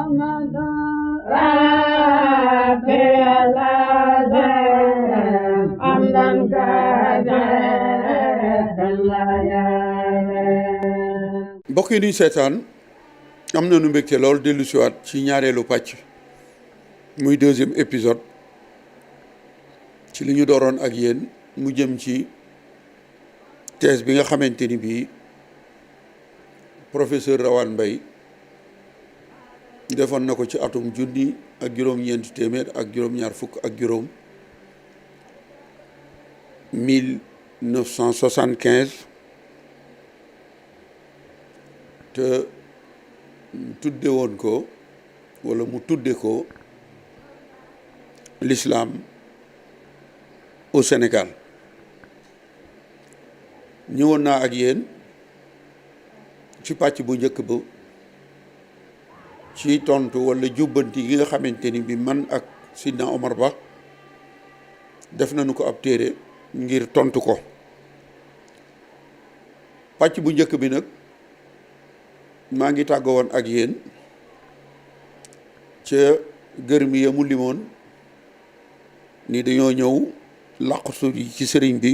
محمد ربي العظيم حمدا mbokk yi ñuy seetaan am nañu mbégte lool dellu siwaat ci ñaareelu pàcc muy deuxième épisode ci li ñu dooroon ak yéen mu jëm ci thèse bi nga xamante ni bii professeur Rawane Mbaye defoon na ko ci atum junni ak juróom-ñeenti téeméer ak juróom-ñaar fukk ak juróom 1975 te tudde woon ko walla mu tudde ko l'islam au Sénégal ñëwoon naa ak yéen ci pàcc bu njëkk ba ci tontu walla jubbanti gi nga xamante ni bi man ak Sidna Omar Ba def nañu ko ab téere ngir tontu ko pàcc bu njëkk bi nag maa ngi tàggoo woon ak yéen ca gërmi ya mu limoon ni dañoo ñëw làqusu ci sëriñ bi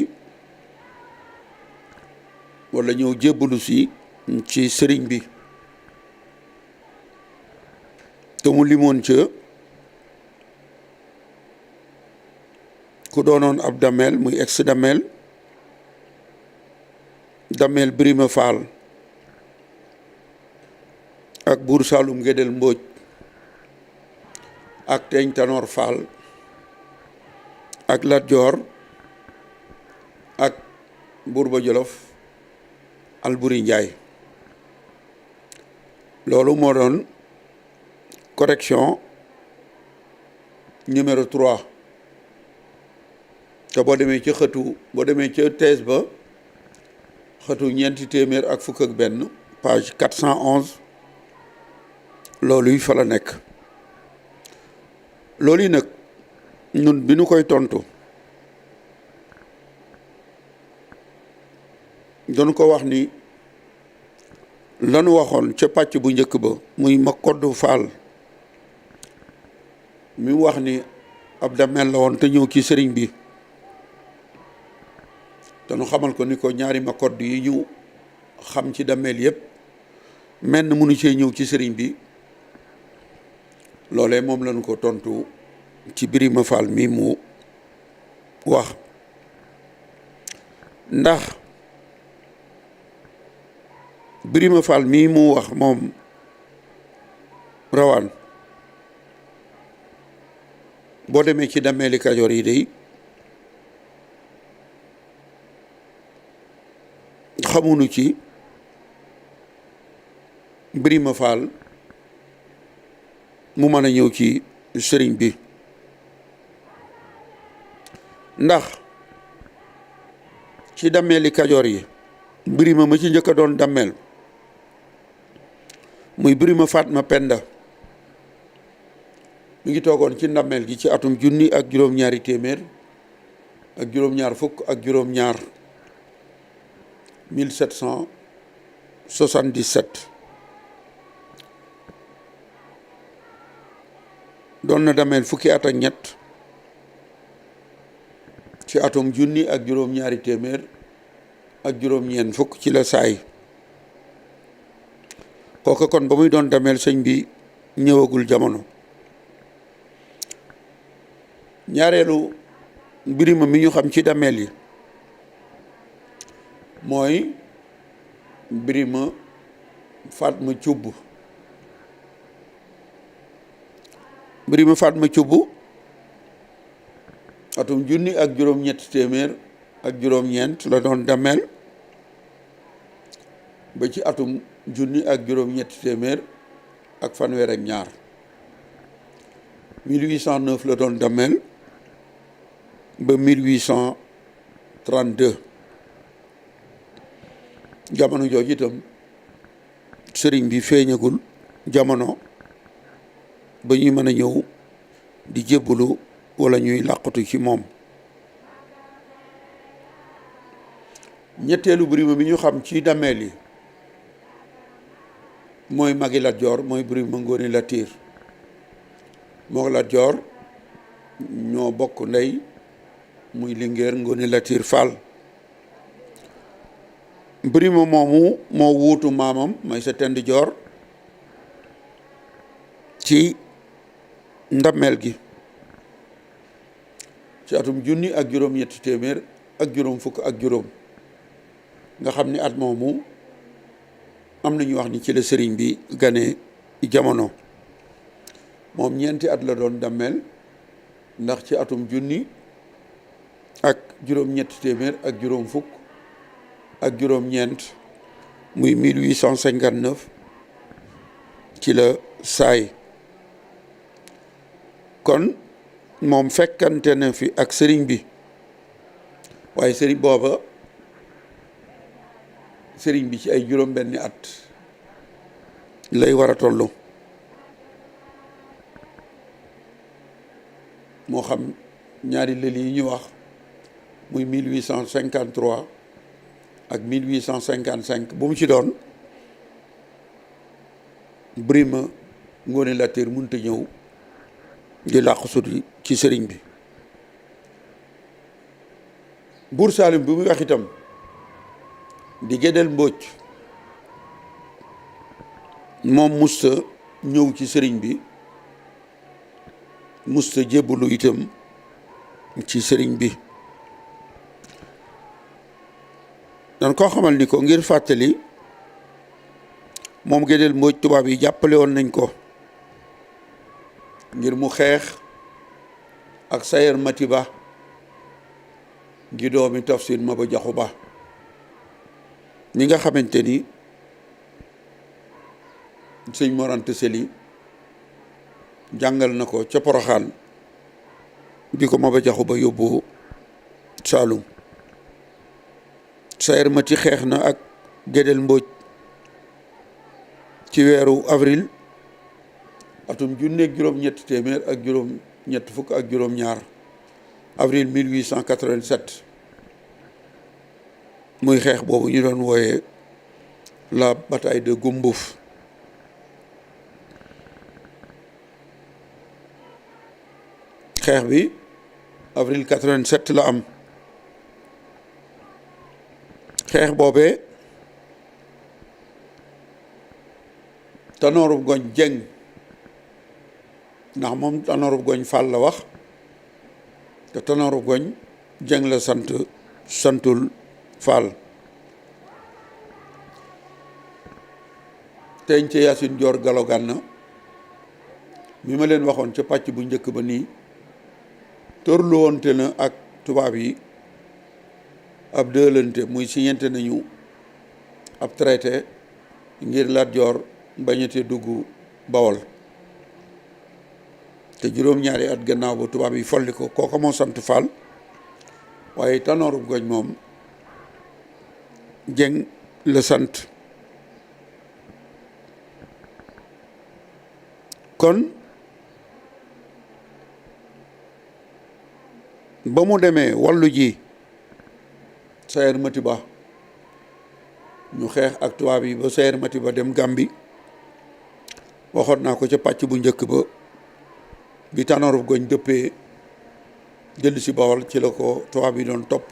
walla ñëw jébbalu si ci sëriñ bi te mu limoon ca ku doonoon ab dameel muy ex dameel Birima Fall ak buur Saalum Gédel Mbóoj ak Teeñ Tanoor Fall ak Lat Joor ak buur ba Jolof Alburi Njaay loolu moo doon correction numéro 3 te boo demee ca thèse ba xëtu ñeenti téeméer ak fukk ak benn page 411 loolu yi fa la nekk loolu yi nag ñun bi nu koy tontu doon ko wax ni lanu waxoon ca pàcc bu njëkk ba muy ma koddu Faal mi wax ni ab damel la woon te ñëw ci sëriñ bi te nu xamal ko ni ko ñaari ma kodd yi ñu xam ci damel yépp menn mënu cee ñëw ci sëriñ bi loolee moom lañu ko tontu ci Birima Fall mi mu wax ndax Birima Fall mii mu wax moom Rawaan boo demee ci dameeli Kajoor yi day xamuñu ci Birima Fall mu mën a ñëw ci sëriñ bi ndax ci dameeli Kajoor yi Birima ma ci njëkk a doon dameel muy Birima Fatma Penda mi ngi toogoon ci ndameel gi ci atum junni ak juróom-ñaari téeméer ak juróom-ñaar fukk ak juróom-ñaar 1777 doon na dameel fukki at ak ñett ci atum junni ak juróom-ñaari téeméer ak juróom-ñeent fukk ci la saay kooku kon ba muy doon dameel sëñ bi ñëwagul jamono ñaareelu Birima mi ñu xam ci dameel yi mooy Birima Fatma Cubb Birima Fatma Cubb atum junni ak juróom-ñetti téeméer ak juróom-ñeent la doon dameel ba ci atum junni ak juróom-ñetti téeméer ak fanweer ak ñaar 1809 la doon dameel ba 1832 jamono jooju itam sëriñ bi feeñagul jamono ba ñuy mën a ñëw di jébbalu walla ñuy làqatu ci moom ñetteelu Birima bi ñu xam ci dameel yi mooy magi Lat Joor mooy Birima Ngóone Latiir moo Lat Joor ñoo bokk ndey muy Linguère Ngoné Latyr Fall. Birima moomu moo wuutu maamam Maysa Tend Joor ci ndameel gi ci atum junni ak juróom-ñetti téeméer ak juróom fukk ak juróom, nga xam ni at moomu am nañu wax ni ci la sëriñ bi gane jamono. moom ñeenti at la doon dammeel, ndax ci atum junni ak juróom-ñetti téeméer ak juróom fukk ak juróom-ñeent muy 1859 ci la saay. kon moom fekkante na fi ak sëriñ bi, waaye sëriñ booba sëriñ bi ci ay juróom-benni at lay war a tollu. moo xam ñaari lël yi ñu wax muy 1853 ak 1855 bu mu ci doon, Birima Ngoné Latyr mënut a ñëw di làqu suti ci sëriñ bi. Buur Saalum bi muy wax itam di Gédel Mbóoj moom musta ñëw ci sëriñ bi, musta jébbalu itam ci sëriñ bi. dan koo xamal ni ko ngir fàttali, moom Gédel Mbóoj tubaab yi jàppale woon nañ ko ngir mu xeex ak Sayer Mati Ba gi doomi Tafsir Maba Jaxu Ba ñi nga xamante ni sëñ Mor Anta Sali jàngal na ko ca Poroxaan di ko Maba Jaxu Ba yóbbu Saalum. Sayer Mati xeex na ak Gédel Mbóoj ci weeru avril atum junneeg juróom-ñetti téeméer ak juróom-ñett fukk ak juróom-ñaar, avril 1887 muy xeex boobu ñu doon wooyee la bataille de Goumbouf. xeex bi avril 87 la am. xeex boobee Tanoorub Goñ Jeng, ndax moom Tanoorub Goñ Fall la wax te Tanoorub Goñ Jeng la santul Fall. teñ ca Yaasin Joor Galo Gànna mi ma leen waxoon ca pàcc bu njëkk ba nii, tërlu woonte na ak tubaab yi ab dëlante, muy siñente nañu ab traité ngir Lat Joor bañate dugg Bawol. te juróom-ñaari at gannaaw ba tubaab yi folli ko, kooka moo sant Fall, waaye Tanoorub Goñ moom Jeng la sant. kon ba mu demee wallu ji Sayer Mati Ba, ñu xeex ak tubaab yi ba Sayer Mati Ba dem Gàmbi. waxoon naa ko ca pàcc bu njëkk ba, bi Tanoorub Goñ dëppee dellu si Bawol ci la ko tubaab yi doon topp,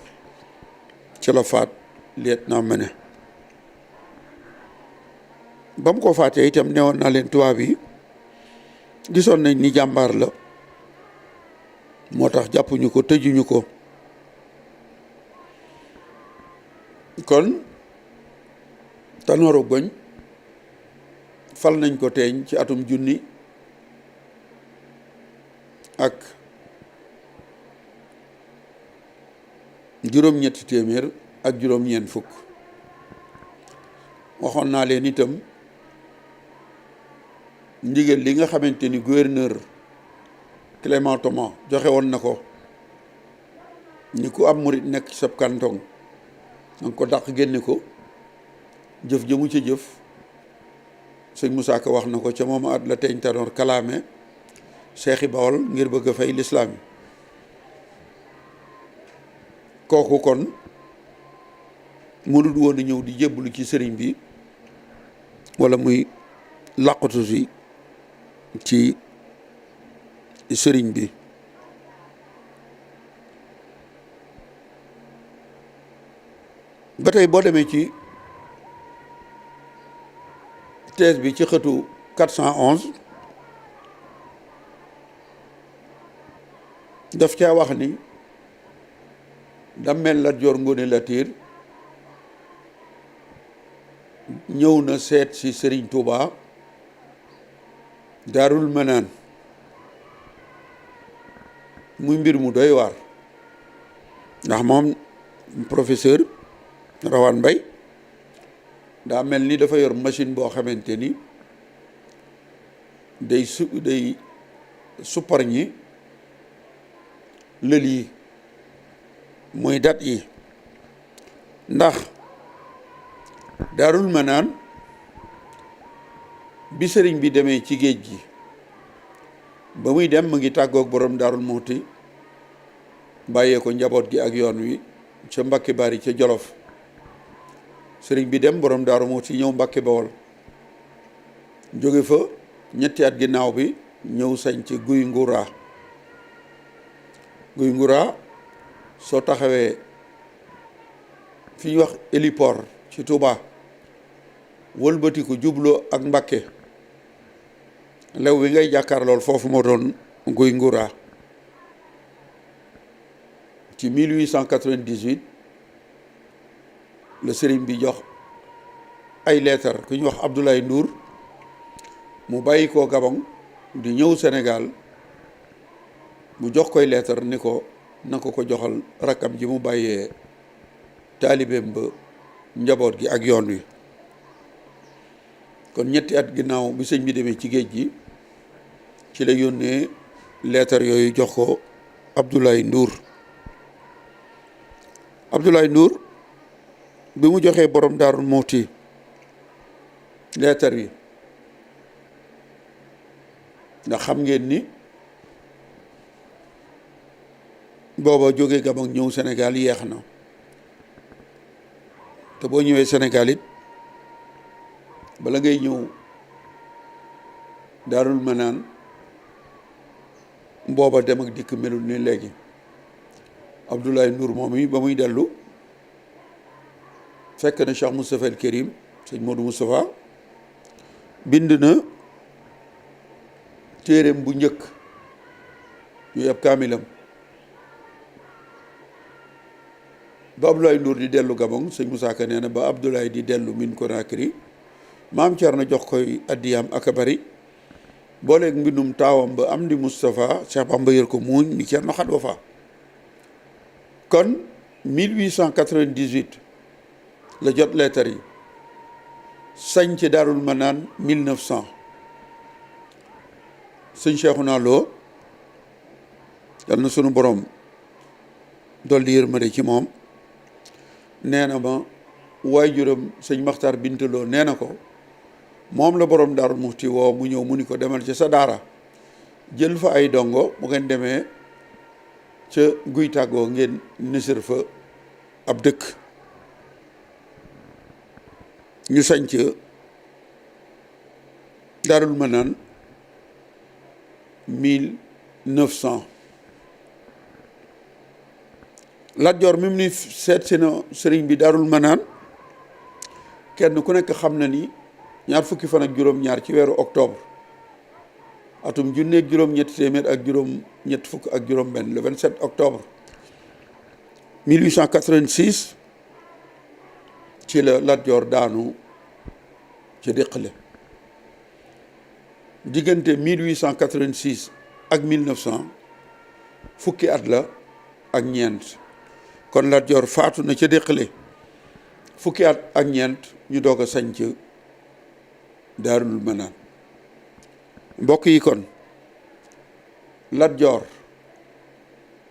ci la faat lieutenant Mene. ba mu ko faatee itam newoon naa leen tubaab yi gisoon nañ ni jàmbaar la, moo tax jàppuñu ko, tëjuñu ko. kon Tanoorub Goñ fal nañ ko teeñ ci atum junni ak juróom-ñetti téeméer ak juróom-ñeent fukk. waxoon naa leen itam ndigal li nga xamante ni gouverneur Clément Thomas joxe woon na ko, ni ku am murit nekk ci sab canton danga ko dàq génne ko. jëf jëmu ca jëf sëñ Moussa Ka wax na ko, ca moom at la teeñ Tanoor kalaame seexi Bawol ngir bëgg a fay lislaam yi. kooku kon mënul woon a ñëw di jébbalu ci sëriñ bi wala muy làqatu si ci sëriñ bi. ba tey boo demee ci thèse bi ci xëtu 411 daf caa wax ni Damel Lat Joor Ngoone Latiir ñëw na seet si Sëriñ Tuuba Daarul Manaan muy mbir mu doy waar ndax moom professeur Rawane Mbaye daa mel ni dafa yor machine boo xamante ni day supparñi lël yi muy dat yi ndax Daarul Manaan bi sëriñ bi demee ci géej gi ba muy dem mu ngi tàggoog borom Daarul Muxti bàyyee ko njaboot gi ak yoon wi ca Mbàkke Bari ca Jolof sëriñ bi dem borom Daaru Muxti ñëw Mbàkke Bawol jóge fa ñetti at ginnaaw bi ñëw sañ ci Guy Ngura soo taxawee fi ñuy wax héliport ci Touba wëlbatiku jubloo ak Mbàkke lew bi ngay jàkkaar lool foofu moo doon Guy Ngura ci 1898 le sëriñ bi jox ay leetar ku ñu wax Abdoulaye Ndour mu bàyyi ko Gabon di ñëw Sénégal mu jox koy leetar ni ko na ko joxal rakkam ji mu bàyyee taalibeem ba njaboot gi ak yoon wi kon ñetti at ginnaaw bi sëñ bi demee ci géej gi ci la yónnee leetar yooyu jox ko Abdoulaye Ndour bi mu joxee borom Daaru Muxti leetar yi ndax xam ngeen ni booba jógee Gabon ñëw Sénégal yeex na te boo ñëwee Sénégal it bala ngay ñëw Daarul Manaan booba dem ak dikk melul ni léegi Abdoulaye Ndour moom yi ba muy dellu fekk na Cheikh Moustapha El Kérim sëñ Modou Moustapha bind na téereem bu njëkk yu ab kaamilam ba Abdoulaye Ndour di dellu Gabon sëñ Moussa Ka nee na ba Abdoulaye di dellu min Conakry maam Thierno jox koy addiyaam ak a bari booleeg mbindum taawam ba am di Moustapha Cheikh Bamba yër ko muuñ ni Thierno xat wa fa kon 1898 la jot leetar yi sañ ci Daarul Manaan 1900 sëñ Cheikhouna Lo yal na sunu borom dolli yërmande ci moom nee na ma waajuram sëñ Maxtaar Bintaloo nee na ko moom la borom Daaru Muxti woo mu ñëw mu ni ko demal ci sa daara jël fa ay dongo bu ngeen demee ca guy tàggoo ngeen nësër fa ab dëkk ñu sañ ca Daarul Manaan 1900 Lat Joor mi mu ni seet si na sëriñ bi Daarul Manaan kenn ku nekk xam na ni ñaar fukki fan ak juróom-ñaar ci weeru octobre atum junneeg juróom-ñetti téeméer ak juróom-ñett fukk ak juróom-benn le 27 octobre 1886 ci la Lat Joor daanu ci Déqale diggante 1886 ak 1900 fukki at la ak ñeent kon Lat Joor faatu na ca Déqale fukki at ak ñeent ñu doog a sañc Daarul Manaan mbokk yi kon Lat Joor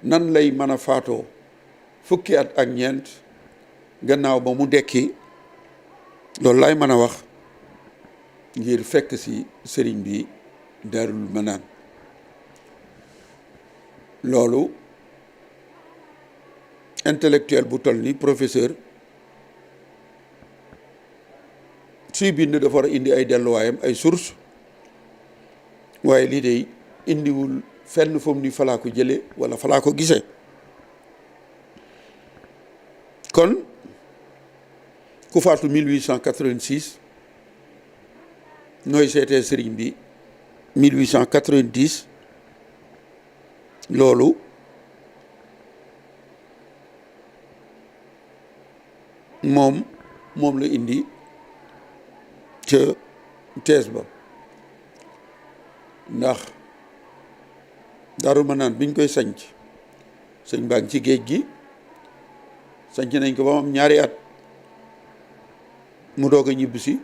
nan lay mën a faatoo fukki at ak ñeent gannaaw ba mu dekki loolu lay mën a wax ngir fekk ci sëriñ bi Daarul Manaan loolu intellectuel bu toll ni professeur suy bind dafa war a indi ay delluwaayam ay source waaye lii de indiwul fenn fu mu ni falaa ko jële wala falaa ko gisee. kon ku faatu 1886 nooy seetee sëriñ bi 1890 loolu moom la indi ca thèse ba. ndax Daaru Manaan biñ koy sanc sëñ baa ngi ci géej gi, sanc nañ ko ba mu am ñaari at mu doog a ñibbisi,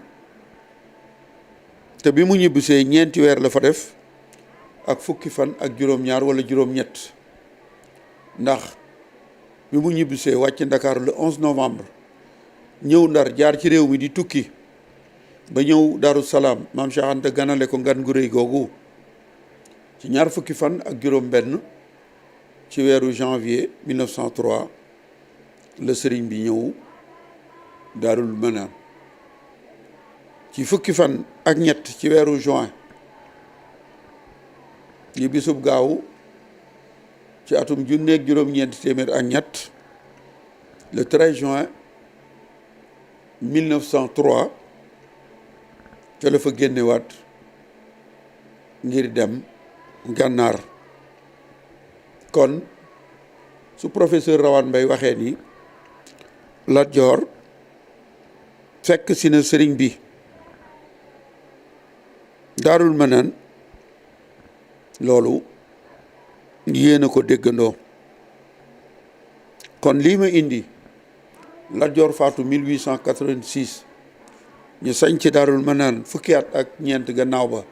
te bi mu ñibbisee ñeenti weer la fa def ak fukki fan ak juróom-ñaar wala juróom-ñett. ndax bi mu ñibbisee wàcc Ndakaaru le 11 novembre ñëw Ndar jaar ci réew mi di tukki ba ñëw Daaru Salaam maam Cheikh Anta ganale ko ngan gu réy googu ci ñaar fukki fan ak juróom-benn ci weeru janvier 1903 la sëriñ bi ñëw Daarul Manaan. ci fukki fan ak ñett ci weeru juin li bisub gaaw ci atum junneeg juróom-ñeenti téeméer ak ñett le 13 juin 1903 ca la fa génnewaat ngir dem gànnaar. kon su professeur Rawane Mbaye waxee ni Lat Joor fekk si na sëriñ bi Daarul Manaan, loolu yéen a ko déggandoo. kon lii ma indi Lat Joor faatu 1886 ñu sañ ci Daarul Manaan fukki at ak ñeent gannaaw ba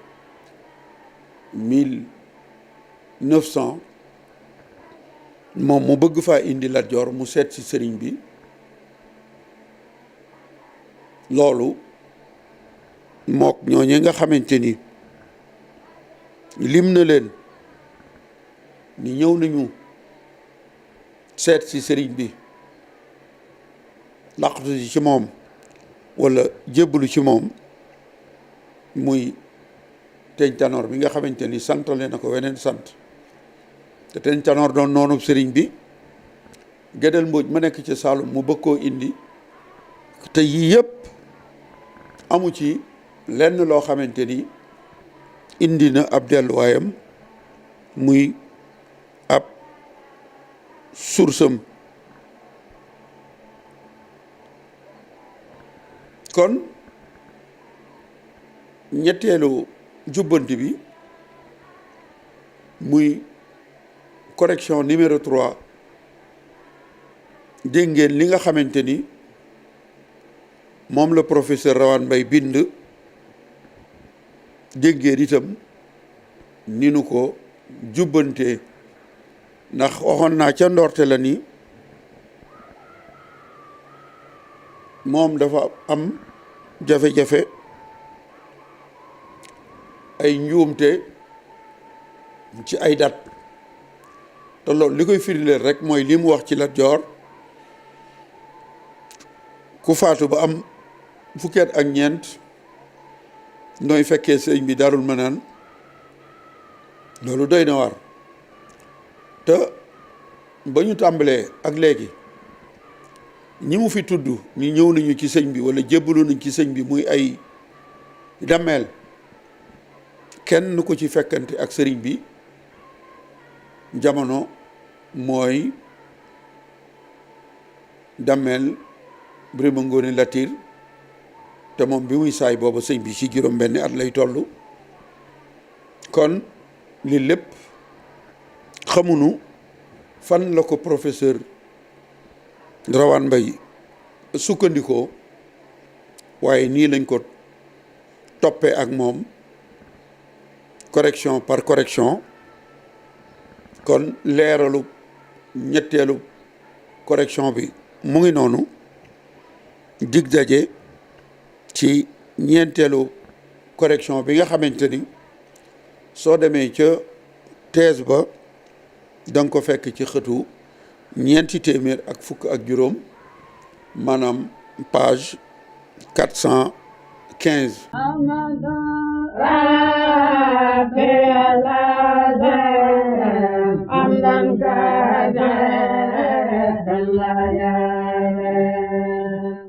1900 moom mu bëgg faa indi Lat Joor mu seet ci sëriñ bi. loolu mook ñooñu nga xamante ni lim na leen ni ñëw nañu seet ci sëriñ bi laqatu ci moom wala jébbalu ci moom, muy Teeñ Tanoor bi nga xamante ni santale na ko weneen sant, te Teeñ Tanoor doon noonu sëriñ bi. Gédel Mbóoj ma nekk ci Saalum mu bëgg koo indi, te yii yëpp amu ci lenn loo xamante ni indi na ab delluwaayam muy ab sursam. kon ñetteelu jubbanti bi muy correction numéro 3 dégg ngeen li nga xamante ni moom la professeur Rawane Mbaye bind. dégg ngeen itam ni nu ko jubbante, ndax waxoon naa ca ndoorte la ni moom dafa am jafe-jafe ay njuumte ci ay dat, te loolu li koy firndeel rek mooy li mu wax ci Lat Joor ku faatu ba am fukki at ak ñeent nooy fekkee sëñ bi Daarul Manaan. loolu doy na war, te ba ñu tàmbalee ak léegi ñi mu fi tudd ñi ñëw nañu ci sëñ bi wala jébbalu nañ ci sëñ bi muy ay dammeel, kenn ko ci fekkante ak sëriñ bi jamono mooy dammeel Birima Ngóone Latiir, te moom bi muy saay booba sëñ bi ci juróom benni at lay toll. kon li lépp xamunu fan la ko professeur Rawane Mbaye sukkandikoo, waaye nii lañ ko toppee ak moom correction par correction. kon leeralu ñetteelu correction bi mu ngi noonu. dig daje ci ñeenteelu correction bi nga xamante ni soo demee ca thèse ba danga ko fekk ci xëtu ñeenti téeméer ak fukk ak juróom, maanaam page 415. لن كان الله يا